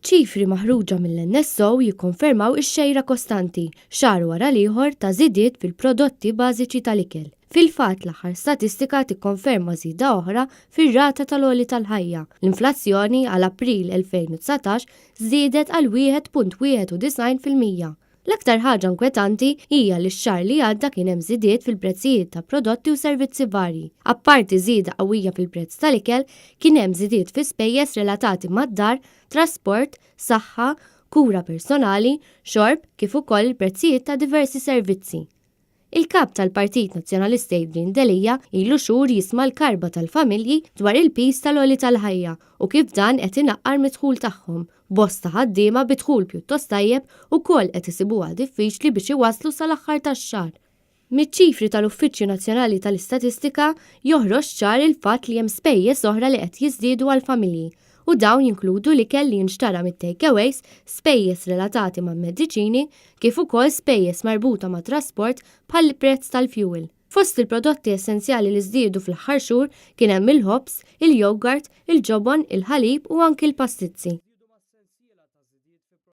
Ċifri maħruġa mill-NSO jikkonfermaw ix-xejra kostanti, xahar wara l-ieħor, ta' żidiet fil-prodotti bażiċi tal-ikel. Fil-fatt, l-aħħar statistika tikkonferma żieda oħra fir-rata tal-għoli tal-ħajja. L-inflazzjoni għal April 2019 żdiedet għal 1.91%. L-aktar ħaġa inkwetanti hija li x-xahar li għadda kien hemm żidiet fil-prezzijiet ta' prodotti u servizzi varji. Apparti żieda qawwija fil-prezz tal-ikel, kien hemm żidiet fi spejjeż relatati mad-dar, trasport, saħħa, kura personali, xorb, kif ukoll il-prezzijiet ta' diversi servizzi. Il-Kap tal-Partit Nazzjonalista Adrian Delia ilu xhur jisma' l-karba tal-familji dwar il-piż tal-għoli tal-ħajja u kif dan qed inaqqar mid-dħul tagħhom. Bosta ħaddiema bi dħul pjuttost tajjeb ukoll qed isibuha diffiċli biex iwasslu sal-aħħar tax-xahar. Miċ-ċifri tal-Uffiċċju Nazzjonali tal-Istatistika joħroġ ċar il-fatt li hemm spejjeż oħra li qed jiżdiedu għall-familji u dawn jinkludu l-ikel li jinxtara mit-takeaways, spejjeż relatati ma' mediċini kif ukoll spejjeż marbuta ma' trasport bħall-prezz tal-fuel. Fost il-prodotti essenzjali li żdiedu fl-aħħar xhur kien hemm il-ħobż, il-jogurt, il-ġobon, il-ħalib u anki l-pastizzi.